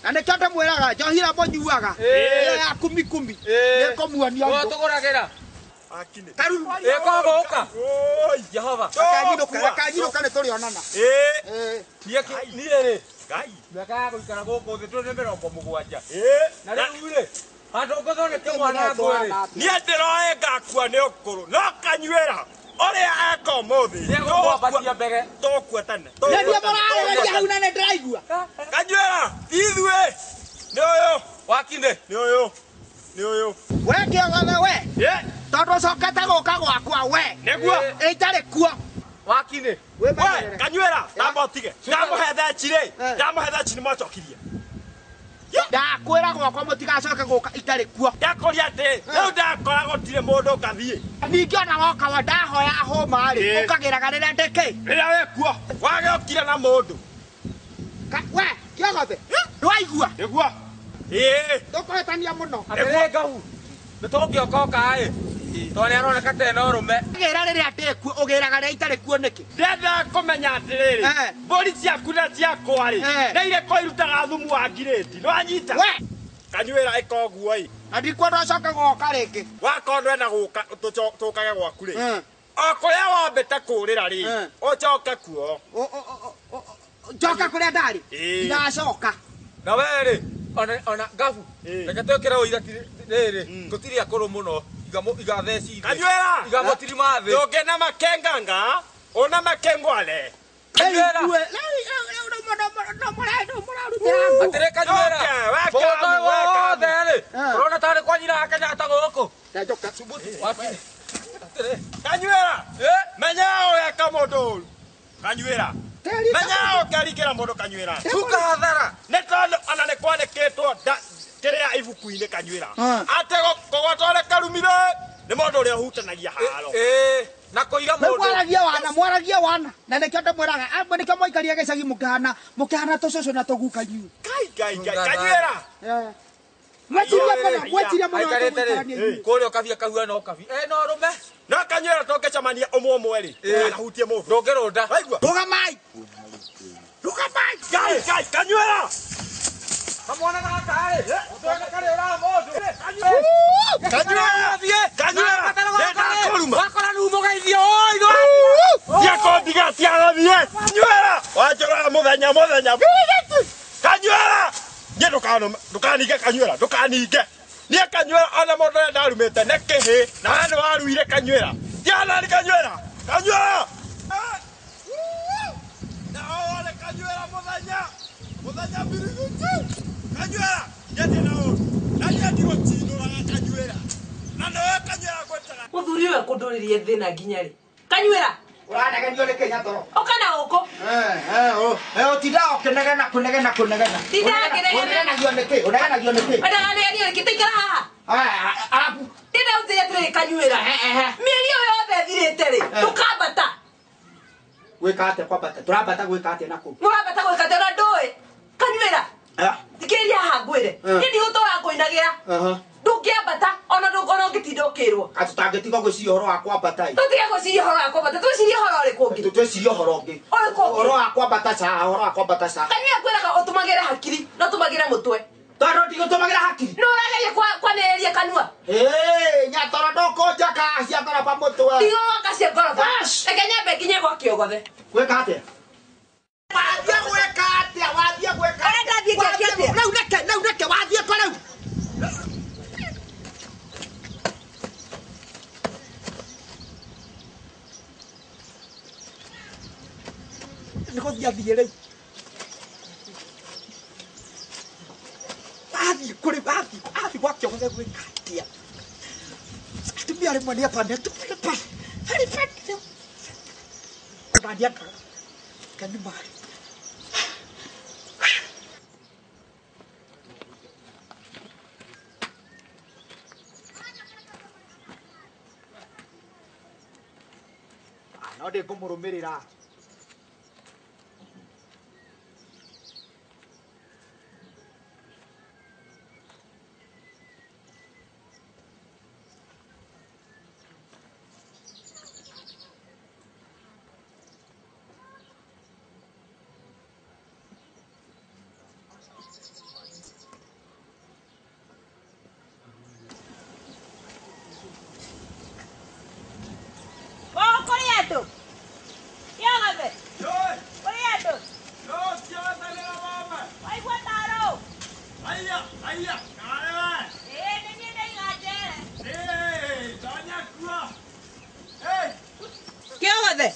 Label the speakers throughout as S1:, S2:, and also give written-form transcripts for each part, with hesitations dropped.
S1: Na nĩkĩo ndĩmwĩraga njohi ĩrĩa mũnyuaga ĩyo ya kumi kumi nĩkũmuonia ũndũ.
S2: Tũgũragĩra.
S1: Karu.
S2: Ĩkũgũka. Jehova.
S1: Rekanyinũka nĩ tũrĩonana.
S2: Niĩ rĩ. Mĩaka ya gũikara gũkũ thĩ tũrĩ 70. Na rĩu rĩ handũ ngũthondeke mwana ngũrĩ.
S3: Niĩ ndĩroĩ ngakua nĩ ũkũrũ no kanyuĩra ũrĩa eka ũmũthĩ.
S2: Nĩegũkwambatia mbere.
S3: Tũgũkua tene.
S1: Nĩ niĩ mũrarĩrĩria hau na nĩ ndĩraigua.
S3: Kanyuĩra ti ithuĩ. Nĩ ũyũ.
S2: Wakinde.
S3: Nĩ ũyũ. Nĩ ũyũ.
S1: We kĩogothe we. Tondũ ũcokete gũka gwakwa we.
S3: Nĩguo.
S1: Ĩtarĩ kuo.
S2: Wakinde.
S3: We kanyuĩra tamba ũtige. Ndamũhe theci rĩ. Ndamũhe theci nĩ mwacokirie.
S1: Ndakwĩra gwakwa mũtigacoke gũka itarĩ kuo.
S3: Ndakũria atĩ rĩu ndakora gũtirĩ mũndũ ngathiĩ.
S1: Ningĩ ona woka wa ndahoya hũma rĩ ũkagĩraga rĩrĩa ndĩkĩ.
S3: Rĩrĩa wĩ kuo wagĩokire na mũndũ.
S1: We kĩogothe nĩwaigua.
S3: Nĩguo.
S1: Tũkũhĩtania mũno.
S2: Atĩrĩ ngau. Nĩ tũngĩokoka ĩ. Tondũ nĩ aroneka ta ena ũrũme.
S1: Ũgĩra rĩrĩa ndĩ kuo ũgĩraga rĩrĩa itarĩ kuo nĩkĩ?
S3: Ndĩrenda kũmenya atĩrĩrĩ mbũri ciaku na ciakwa rĩ nĩ irĩkũ irutaga thumu wa ngirĩti nĩwanyita? Kanyuĩra ĩka ũguo ĩ.
S1: Na ndikwenda ũcoke gũka rĩngĩ.
S3: Wakorwo ndwenda gũka tũkage gwaku rĩ o kũrĩa wambĩte kũrĩra rĩ ũcoke kuo.
S1: Njoke kũrĩa ndarĩ? Ndacoka.
S2: Na we rĩ ona ngabu reke twĩkĩre ũira rĩrĩ tũtirĩ akũrũ mũno iga theci thĩ.
S3: Kanyuĩra.
S2: Iga mũtirima thĩ.
S3: Ndũngĩ na makenganga ona makengwale.
S2: Kanyuĩra. Atĩrĩ kanyuĩra. Mũgũnda wothe rĩ ũrona tarĩ kwa nyina wa Kenyatta gũkũ. Atĩrĩ.
S3: Kanyuĩra. Menya ũreka mũndũ ũru. Kanyuĩra. Menya ũkeringĩra mũndũ kanyuĩra.
S2: Cuka hathara.
S3: Nĩ tondũ ona nĩ kwandĩkĩtwo kĩrĩa ibuku-inĩ kanyuĩra. Atĩ kũgwatwo nĩ karumire nĩ mũndũ ũrĩa ũhutanagia haro.
S2: Na kũira mũndũ.
S1: Mwaragia wana, mwaragia wana. Na nĩkĩo ndĩmwĩraga, amwe nĩkĩo mwaikaria gĩcagi mũkĩhana, mũkĩhana tũcũcũ na tũguka inyuĩ.
S3: Kai kai kai kanyuĩra.
S1: Mweciria mũno, mweciria mũno
S2: Aikarĩte rĩ kũrĩa ũkabia kahuana ũkabi. No ũrũme.
S3: No kanyuĩra tũngĩcemania ũmwe ũmwe rĩ, ndũkanahutie mũndũ.
S2: Ndũngĩrũnda.
S3: Waigua?
S1: Rũgamai. Rũgamai.
S3: Kai kai kanyuĩra.
S2: Kamwana gaka rĩ, ũtwene karĩ ũraga mũndũ.
S3: Kanyuĩra. Kanyuĩra. Ndenda kũruma.
S2: Wakora nũ mũgeithio oi no.
S3: Tia kũndiga tiagathiĩ. Kanyuĩra. Wanjũraga mũthenya mũthenya. Kanyuĩra. Niĩ ndũkaninge kanyuĩra, ndũkaninge. Niĩ kanyuĩra ona mũndũ ũrĩa ndarumĩte nĩ kĩhĩ na we nĩ waruire kanyuĩra. Tiana nĩ kanyuĩra. Kanyuĩra. Na wone kanyuĩra mũthenya. Mũthenya birigutu. Kanyuĩra. Niĩ ndĩ na ũru. Na niĩ ndigũtinũraga kanyuĩra. Na nĩwe kanyuĩra ngwĩtaga.
S4: Mũthuri ũyũ ekũndũrĩrie thĩna nginya rĩ. Kanyuĩra.
S1: Ũranegenio nĩ kĩ Nyatoro?
S4: Ũka na gũkũ.
S1: Ũtindaga ũkĩnegena kũnegena kũnegena.
S4: Tindaga ngĩnegena.
S1: Ũnegenagio nĩ kĩ? Ũnegenagio nĩ kĩ?
S4: Wendaga negenio nĩ kĩ? Taikara haha.
S1: Arabu.
S4: Ndĩrenda ũnjĩre atĩrĩrĩ kanyuĩra. Mĩeri ĩyo yothe ĩthirĩte rĩ, tũkambata.
S1: Gwĩka atĩa kwambata? Tũrambata gwĩka atĩa na kũu?
S4: Mũrambata gwĩka atĩa na ndũĩ? Kanyuĩra. Thikĩrĩria haha ngwĩre. Niĩ ndigũtũra ngũinagĩra. Ndũngĩambata ona ũngĩtinda ũkĩrwo.
S1: Ka tũtangĩtiga gwĩciria ũhoro wa kwambata ĩ.
S4: Tũtige gwĩciria ũhoro wa kwambata, twĩcirie ũhoro ũrĩkũ ũngĩ?
S1: Twĩcirie ũhoro ũngĩ.
S4: Ũrĩkũ ũngĩ?
S1: Ũhoro wa kwambata ca, ũhoro wa kwambata ca.
S4: Kanyuĩra ngwĩraga ũtũmagĩre hakiri, na ũtũmagĩre mũtwe.
S1: Tondũ ndigũtũmagĩra hakiri.
S4: Nĩ ũrageria kwanĩrĩria kanua.
S1: Nyatoro ndũkũnjaka cia ngoroba mũtwe.
S4: Ndigũgwaka cia ngoroba. Reke nyambe nginye gwa kĩogothe.
S1: Gwĩka atĩa? Wathiĩ gwĩka atĩa? Wathiĩ gwĩka atĩa?
S4: Ũrenda thiĩ ngeke atĩa?
S1: Rĩu reke, rĩu reke, wathiĩ kũ rĩu? Nĩ gũthiĩ athiĩ rĩu. Athiĩ kũrĩ, athiĩ, athiĩ gwa kĩogothe gwĩka atĩa? Atumia rĩmwe nĩ apande, atumia nĩ pa, very bad. Ona ndiangaga. Kanyua maĩ. No ndĩkũmũrũmĩrĩra.
S3: Haiya, karewe.
S4: Ĩĩ nĩ niĩ ndaiga njere.
S3: Eh, tonya kuo. Eh,
S4: Kĩogothe.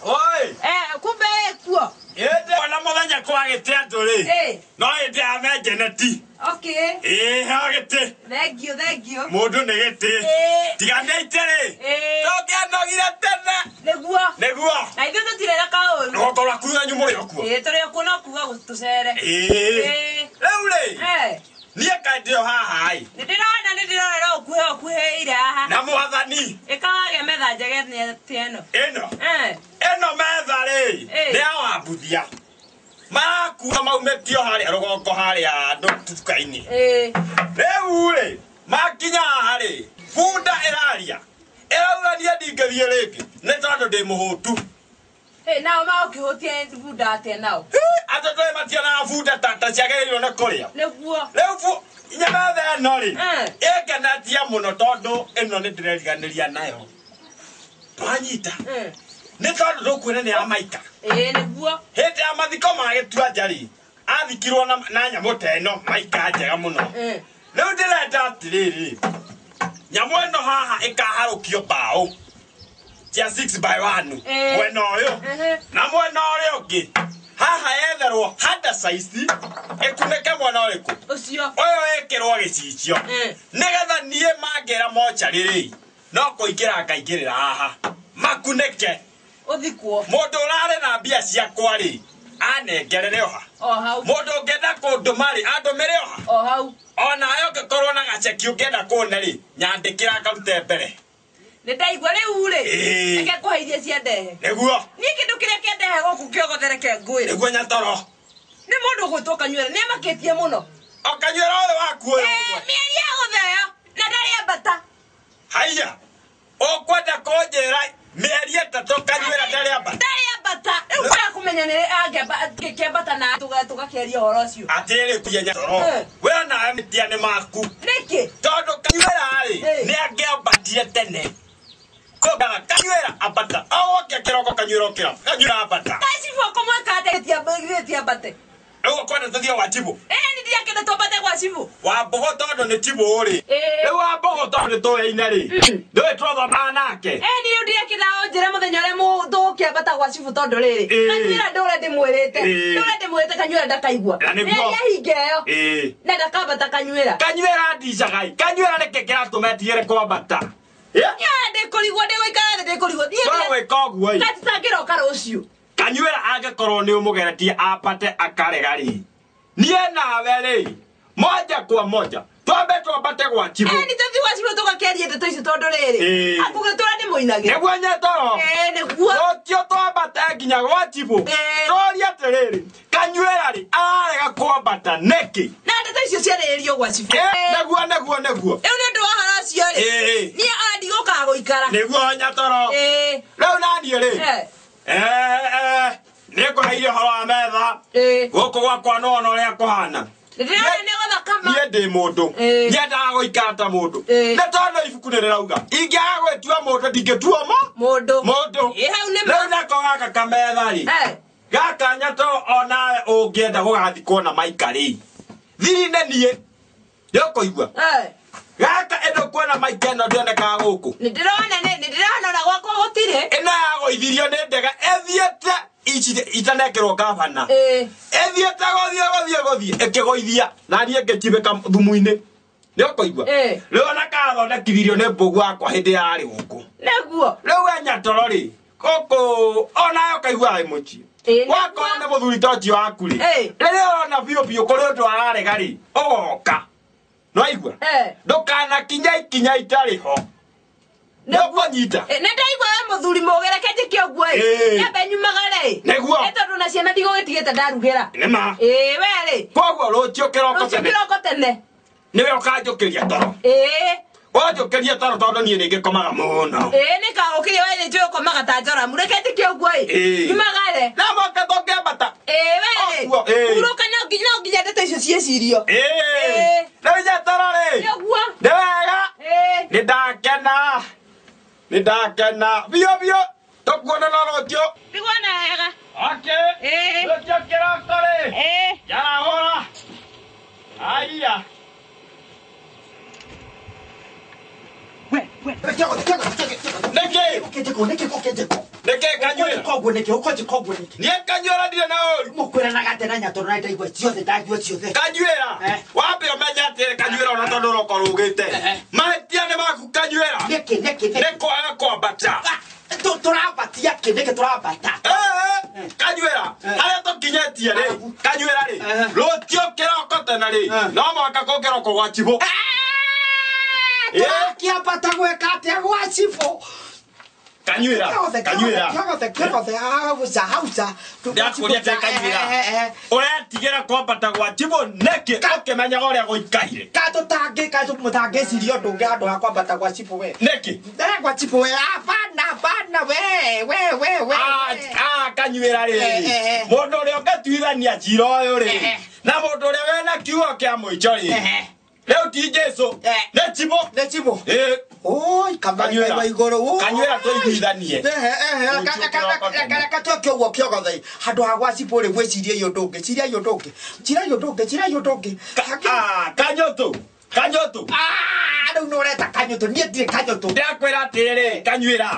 S3: oi.
S4: Eh, kumbe ĩ kuo.
S3: Ĩndĩ ona mũthenya kwagĩte andũ rĩ.
S4: Ĩ.
S3: No ĩndĩ amenjeneti.
S4: Okay.
S3: Ĩ, heo gĩtĩ.
S4: Thank you, thank you.
S3: Mũndũ nĩ gĩtĩ.
S4: Ĩ.
S3: Tiga nĩ rĩ.
S4: Ĩ.
S3: Tũngĩanogire tene.
S4: Nĩguo.
S3: Nĩguo.
S4: Na ithuĩ tũtirera kaũru.
S3: Rũgongo rwaku yanyu mũrĩ o kuo.
S4: Ĩ, tũrĩ o kuo no kuga tũcere.
S3: Ĩ.
S4: Ĩ.
S3: Rĩu rĩ,
S4: Eh.
S3: niĩ kaĩ ndĩ o haha ĩ.
S4: Nĩ ndĩrona nĩ ndĩrona no ũkuhĩ ũkuhĩire haha.
S3: Na mwathani
S4: Ĩkawagĩa metha njega ta ĩno.
S3: ĩno.
S4: Eh.
S3: Ĩno metha rĩ,
S4: Ĩ.
S3: nĩ ya wambuthia. Marakua maumĩtio harĩa rũgongo harĩa nduka-inĩ.
S4: Ĩ.
S3: Rĩu rĩ, makinya haha rĩ, bunda ĩraria. Ĩrauga niĩ ndingĩthiĩ rĩngĩ nĩ tondũ ndĩ mũhũtu.
S4: Ĩ, nao magũkĩhũtia bunda atĩa nao?
S3: Andũ tũĩ mationaga bunda ta ciagĩrĩirwo nĩ kũrĩa.
S4: Nĩguo.
S3: Rĩu inya metha ĩno rĩ,
S4: Eh.
S3: ĩngenetie mũno tondũ ĩno nĩ ndĩreriganĩria nayo. Twanyita.
S4: Eh.
S3: Nĩ tondũ ndũkuona nĩ ya maika.
S4: Ĩ, nĩguo.
S3: Hĩndĩ ya mathiko ma gĩtuanja rĩ, athikirwo na nyamũ ta ĩno maika njega mũno.
S4: Eh.
S3: Rĩu ndĩrenda atĩrĩrĩ, nyamũ ĩno haha ĩkaharũkio mbaũ cia 6 by 1
S4: Eh.
S3: mwena ũyũ
S4: Ehe.
S3: na mwena ũrĩa ũngĩ haha yetherwo handa size ĩkunĩke mwena ũrĩkũ
S4: Ũcio.
S3: ũyũ ĩkĩrwo gĩcicio
S4: Eh.
S3: nĩgetha niĩ mangĩra mocarĩ rĩ no kũingĩra ngaingĩrĩra haha makunĩke
S4: Ũthikwo.
S3: mũndũ ũrarĩ na mbia ciakwa rĩ anengerere oha
S4: O hau.
S3: mũndũ ũngĩenda kũndũma rĩ andũmĩre oha
S4: O hau.
S3: onawe ũngĩkorwo na gaceki ũngĩenda kũne rĩ nyandĩkĩra ngarute mbere
S4: Nĩ ndaigua rĩu rĩ.
S3: Ĩ.
S4: Reke ngũheithie cia ndehe.
S3: nĩguo
S4: Niĩ kĩndũ kĩrĩa kĩandehe gũkũ kĩogothe reke ngwĩre.
S3: nĩguo nyatoro
S4: Nĩ mũndũ ũgwĩtwo Kanyuĩra nĩ amakĩtie mũno.
S3: o kanyuĩra ũyũ waku ũyũ
S4: Ĩ,
S3: ũmwe.
S4: mĩeri ya gũtheo na ndarĩ ambata.
S3: haiya ũkwenda kũnjĩra mĩeri ĩtatũ kanyuĩra ndarĩ ambata
S4: Ndarĩ ambata. Rĩu ngwenda kũmenya nĩ angĩkĩambata na tũgakĩaria ũhoro ũcio.
S3: atĩrĩ kuya nyatoro
S4: Eh.
S3: we onawe mĩtia nĩ maku
S4: Nĩkĩ?
S3: tondũ kanyuĩra rĩ
S4: Eh.
S3: nĩ angĩambatire tene Kũngaga, kanyuĩra ambata o wokia kĩroko kanyuĩra ũkĩra kanyuĩra ambata
S4: Kacibũ kũmwĩka atĩa gĩthiĩ ambate.
S3: rĩu ũkwenda tũthiĩ gwa chibũ
S4: Ĩ, nĩ ndirakĩenda twambate gwa cibũ.
S3: wa mbũgũ tondũ nĩ chibũ rĩ
S4: Ĩ.
S3: rĩu wa mbũgũ tondũ nĩ tũĩine rĩ ndũĩ twathomaga nake
S4: Ĩ, niĩ rĩu ndirakĩenda ũnjĩre mũthenya ũrĩa tũgũkĩambata gwa cibũ tondũ rĩrĩ.
S3: Ĩ.
S4: Kanyuĩra ndũre ndĩmwĩrĩte.
S3: Ĩ.
S4: Ndũre ndĩmwĩrĩte Kanyuĩra ndakaigua.
S3: Na nĩguo.
S4: Mĩeri ahinge ĩyo.
S3: Ĩ.
S4: Na ndakambata Kanyuĩra.
S3: kanyuĩra ndicagai kanyuĩra nĩkĩ kĩratũma etigĩre kwambata
S4: Niĩ ndĩkũrigwo ndĩgũikara thĩ ndĩkũrigwo. Niĩ
S3: twagwĩka ũguo ĩ
S4: Katitangĩroka rũciũ.
S3: kanyuĩra angĩkorwo nĩ ũmũgeretie ambate akarega rĩ niĩ nawe rĩ moja kwa moja twambe twambate gwa chibũ
S4: Ĩ, nĩ tũthiĩ gwa cibũ tũgakĩaria ndeto icio tondũ rĩrĩ.
S3: Ĩ.
S4: Akũgĩtũra ndĩmũinagĩra.
S3: nĩguo nyetoro
S4: Ĩ, nĩguo.
S3: rũciũ twambate nginya gwa chibũ
S4: Ĩ.
S3: tũrie atĩrĩrĩ kanyuĩra rĩ ararega kwambata nĩkĩ
S4: Na ndeto icio ciarĩrĩrio gwa cibũ.
S3: Ĩ, nĩguo nĩguo nĩguo
S4: Rĩu nĩ ũndũ wa ũhoro ũcio rĩ.
S3: Ĩ.
S4: Niĩ ona ndigũkaga gũikara.
S3: nĩguo nyatoro
S4: Ĩ.
S3: rĩu naniĩ rĩ
S4: Eh.
S3: Nĩ ngũheire ũhoro wa metha
S4: Ĩ.
S3: gũkũ gwakwa nĩwona ũrĩa kũhana
S4: Nĩ ndĩrona nĩ gũthaka ma.
S3: niĩ ndĩ mũndũ
S4: Ĩ.
S3: nyendaga gũikara ta mũndũ
S4: Ĩ.
S3: nĩ tondũ ibuku nĩ rĩrauga ingĩaga gwĩtua mũndũ ndingĩtuo mo
S4: Mũndũ.
S3: mũndũ
S4: Ĩ, hau nĩ ma.
S3: rĩu nako gaka kametha rĩ
S4: Eh.
S3: gaka nyatoro onawe ũngĩenda gũgathikwo na maika rĩ thiri-inĩ niĩ nĩũkũigua
S4: Eh.
S3: gaka ĩno kuona maika ĩno ndĩonekaga gũkũ
S4: Nĩ ndĩrona nĩ ndĩrona ona gwakwa gũtirĩ.
S3: ĩno yagũithirio nĩ ndega ĩthiĩte ici itanekĩrwo gavana
S4: Ĩ.
S3: ĩthiĩte gũthiĩ gũthiĩ gũthiĩ ĩkĩgũithia na niĩ ngĩchibĩka thumu-inĩ nĩũkũigua
S4: Ĩ.
S3: rĩu ona kathondekithirio nĩ mbũgu wakwa hĩndĩ yarĩ gũkũ
S4: Nĩguo.
S3: rĩu we nyatoro rĩ gũkũ onawe ũkaigua wĩ mũciĩ
S4: Ĩ, nĩguo.
S3: wakorwo nĩ mũthuri ta ũcio waku rĩ
S4: Ĩ.
S3: rĩrĩa ũrona biũ biũ kũrĩ ũndũ ararega rĩ ũgoka nĩwaigua
S4: Eh.
S3: ndũkanakinya ikinya itarĩ ho nĩũkũnyita
S4: Ĩ, nĩ ndaigua we mũthuri mũgĩ reke njĩke ũguo ĩ.
S3: Ĩ.
S4: Nyambe nyumagare ĩ.
S3: Nĩguo.
S4: Ĩ, tondũ na ciana ndigũgĩtigĩte ndarugĩra.
S3: nĩma
S4: Ĩ, we rĩ.
S3: koguo rũciũ kĩroko
S4: Rũciũ
S3: tene
S4: kĩroko tene.
S3: nĩwe ũkanjũkĩria toro
S4: Ĩ.
S3: wanjũkĩria toro tondũ niĩ nĩngĩkomaga mũno
S4: Ĩ, nĩ kagũkĩria we nĩ njũĩ ũkomaga ta Joramu. Reke njĩke ũguo ĩ.
S3: Ĩ.
S4: Nyumagare.
S3: na moke tũngĩambata
S4: Ĩ, we rĩ.
S3: Ũguo, ĩ.
S4: Hurũka no nginya ndeto icio ciĩcirio.
S3: Ĩ.
S4: Ĩ.
S3: rĩu nyatoro rĩ
S4: Nĩguo.
S3: nĩ wega
S4: Ĩ.
S3: nĩ ndakena nĩ ndakena biũ biũ tũkuonana rũciũ
S4: Ndigwona wega.
S3: Okay.
S4: Ĩ.
S3: Rũciũ kĩroko rĩ
S4: Ĩ.
S3: njarahũra aya.
S1: Ũkũnjĩka nĩkĩ ũkũnjĩka?
S3: Nĩkĩ kanyuĩra?
S1: Ũkũnjĩka ũguo nĩkĩ? Ũkũnjĩka ũguo nĩkĩ?
S3: Niĩ kanyuĩra ndirĩ na ũru.
S1: Mũkwĩranaga atĩa na Nyatoro na ndaigua ciothe, ndaigua ciothe.
S3: Kanyuĩra. Wambe ũmenye atĩrĩ kanyuĩra ona tondũ ũroka ũrũgĩte. Mahĩtia nĩ maku kanyuĩra.
S1: Nĩkĩ nĩkĩ nĩkĩ?
S3: Nĩ kwaga kwambata.
S1: Tũrambatia kĩ? Nĩkĩ tũrambata?
S3: Kanyuĩra. Harĩa tũkinyĩtie rĩ, kanyuĩra rĩ, rũciũ kĩroko tene rĩ, no mũhaka kũngĩroko gwa chibũ.
S1: Tũrakĩambata gwĩka atĩa gwa chibũ?
S3: Kanyuĩra. Kanyuĩra.
S1: Kĩogothe kĩogothe hauca hauca.
S3: Ndakũria atĩ kanyuĩra. Ũretigĩra kwambata gwa chibũ nĩkĩ ũkĩmenyaga ũrĩa gũikaire?
S1: Ka tũtangĩciria ũndũ ũngĩ handũ ha kwambata gwa chibũ we.
S3: Nĩkĩ?
S1: Gwa chibũ we, hapana hapana we we we we.
S3: Kanyuĩra rĩ, mũndũ ũrĩa ũngĩtuithania cira ũyũ rĩ, na mũndũ ũrĩa wĩna kiugo kĩa mũico rĩ, rĩu ti Jesũ, nĩ chibũ.
S1: Nĩ chibũ. Oi,
S3: Kanyuĩra.
S1: kamara igũrũ.
S3: Kanyuĩra tũiguithanie.
S1: Reke twĩke ũguo kĩogothe handũ ha gwa chibũ rĩ, gwĩciria ũndũ ũngĩ, ciria ũndũ ũngĩ, ciria ũndũ ũngĩ, ciria ũndũ ũngĩ.
S3: Kanyũtũ. Kanyũtũ.
S1: Rĩu nĩ ũreta kanyũtũ, niĩ ndirĩ kanyũtũ.
S3: Ndakwĩra atĩrĩrĩ, kanyuĩra.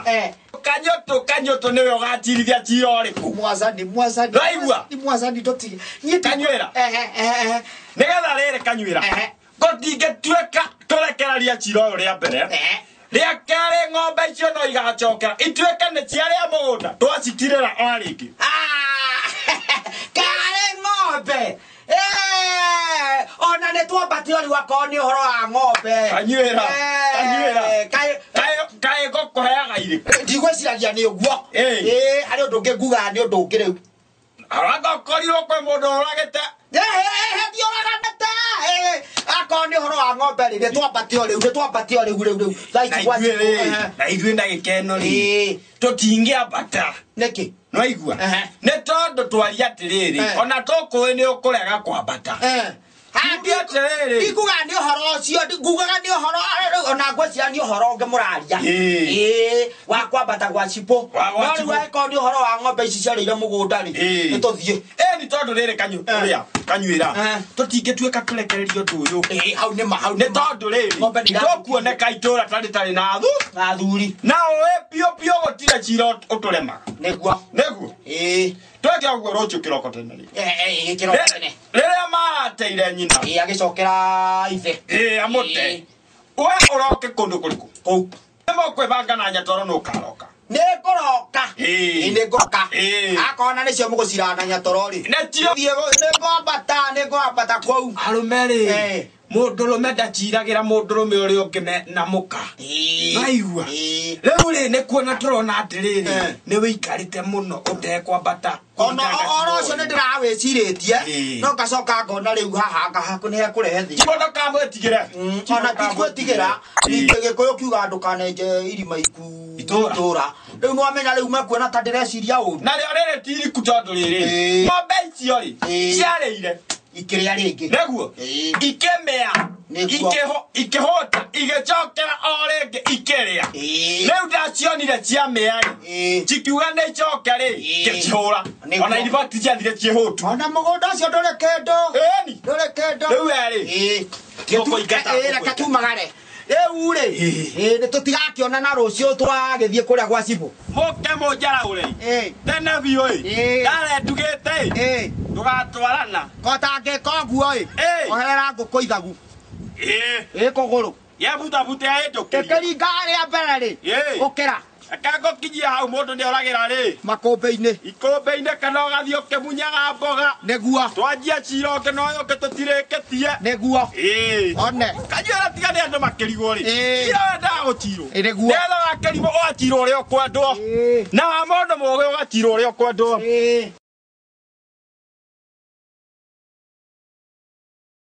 S3: Kanyũtũ, kanyũtũ nĩwe ũgacirithia cira ũrĩkũ?
S1: Mwazani, mwazani.
S3: Ndwaigua?
S1: Ni mwazani ndũtige. Niĩ
S3: Kanyuĩra. Nĩgetha rĩrĩ kanyuĩra. Gũtingĩtuĩka tũrekereria cira ũyũ rĩa mbere. Rĩa kerĩ ng'ombe icio no igacokera ituĩke nĩ ciarĩa mũgũnda twacikirĩra o rĩngĩ.
S1: Karĩ ng'ombe. Ona nĩ twambatio rĩu akorwo nĩ ũhoro wa ng'ombe.
S3: Kanyuĩra. Kanyuĩra. Kaĩ ngũkũheaga irĩkũ?
S1: Ndigwĩciragia nĩ ũguo. Harĩ ũndũ ũngĩ ngugaga nĩ ũndũ ũngĩ rĩu.
S3: Arangokorirwo kwĩ mũndũ ũragĩte.
S1: Ndiũraganĩte. Akorwo nĩ ũhoro wa ng'ombe rĩ, nĩ twambatio rĩu, nĩ twambatio rĩu rĩu rĩu. Thaa ici gwa chibũ.
S3: Na ithuĩ na gĩkeno rĩ, tũtingĩambata.
S1: Nĩkĩ?
S3: Nĩwaigua? Nĩ tondũ twaria atĩrĩrĩ, ona tũkũĩ nĩ ũkũrega kwambata. Tuge atĩrĩrĩ.
S1: Ndikugaga nĩ ũhoro ũcio, ngugaga nĩ ũhoro, ona ngwĩciria nĩ ũhoro ũngĩ mũraria. Wa kwambata gwa chibũ. No rĩu angĩkorwo nĩ ũhoro wa ng'ombe ici ciarĩire mũgũnda rĩ, nĩ tũthiĩ.
S3: Nĩ tondũ rĩrĩ ũrĩa, kanyuĩra. Tũtingĩtuĩka tũrekererie ũndũ ũyũ.
S1: Hau nĩ ma, hau
S3: nĩ tondũ rĩrĩ, tũkuoneka itũũra ta rĩtarĩ na athu.
S1: Na athuri.
S3: Na ũĩ biũ biũ gũtirĩ cira ũtũremaga.
S1: Nĩguo.
S3: Nĩguo. Tweke ũguo rũciũ kĩroko tene rĩ.
S1: Kĩroko tene.
S3: Rĩrĩa marateire nyina.
S1: Agĩcokera ithe.
S3: Amũte. We ũroke kũndũ kũrĩkũ?
S1: Kũu.
S3: Nĩ mũkwĩbanga na Nyatoro nĩ ũkaroka.
S1: Nĩ ngũroka. Nĩ ngũroka. Akorwo na nĩcio mũgũcirana na Nyatoro rĩ.
S3: Nĩcio.
S1: Nĩ ngwambata, nĩ ngwambata kũu.
S3: Arũme rĩ, mũndũrũme ndaciragĩra mũndũrũme ũrĩa ũngĩ na mũka. Waigua? Rĩu rĩ, nĩ kuona tũrona atĩrĩrĩ, nĩ wĩikarĩte mũno ũtekwambata.
S1: Ona ũhoro ũcio nĩ ndĩrawĩcirĩtie, no ngacoka ngona rĩu haha nĩ hekũrehe thĩna.
S3: Chibũ ndũkamwĩtigĩre.
S1: Ona ti gwĩtigĩra, ningĩ Gĩkũyũ kiugaga ndũkanenje irima iku itũũra. Rĩu nĩwamenya rĩu mekuona ta ndĩreciria ũru.
S3: Narĩo rĩrĩ ti iriku tondũ rĩrĩ, ng'ombe icio rĩ, ciarĩire.
S1: Ikĩrĩa rĩngĩ.
S3: Nĩguo? Ikĩmĩa. Ikĩhũta, igĩcokera o rĩngĩ ikĩrĩa. Rĩu ndacionire ciamĩa rĩ, cikiuga nĩ icoke rĩ, ngĩcihũra. Ona in fact ciathire ciĩhũtu.
S1: Ona mũgũnda ũcio ndũrĩ kĩndũ.
S3: Ĩni.
S1: Ndũrĩ kĩndũ.
S3: Rĩu we rĩ,
S1: Reke tumagare. Rĩu rĩ, nĩ tũtigakĩonana rũciũ twagĩthiĩ kũrĩa gwa chibũ.
S3: Mũke mũnjaraũre. Tene biũ ĩ. Ndarendugĩte ĩ. Ndũgatwarana.
S1: Kotangĩka ũguo ĩ. Oherera ngũkũ ithagu. Kũgũrũ.
S3: Yebutabute ahĩtũkĩrie.
S1: Ĩkĩringa rĩa mbere rĩ. Ũkĩra.
S3: Reke ngũkinyie hau mũndũ nĩ oragĩra rĩ.
S1: Makũmbĩ-inĩ.
S3: Ikũmbĩ-inĩ kana ũgathiĩ ũkĩmunyaga mboga.
S1: Nĩguo.
S3: Twanjia cira ũngĩ na ũyũ ũngĩ tũtirĩkĩtie.
S1: Nĩguo. One.
S3: Kanyuĩra tiga nĩ andũ makĩrigwo rĩ. Cira wendaga gũcirwo.
S1: Nĩguo.
S3: Nĩgetha wakĩrigwo ũgacirwo ũrĩa ũkwendwo. Na wa mũndũ mũũgĩ ũgacirwo ũrĩa ũkwendwo.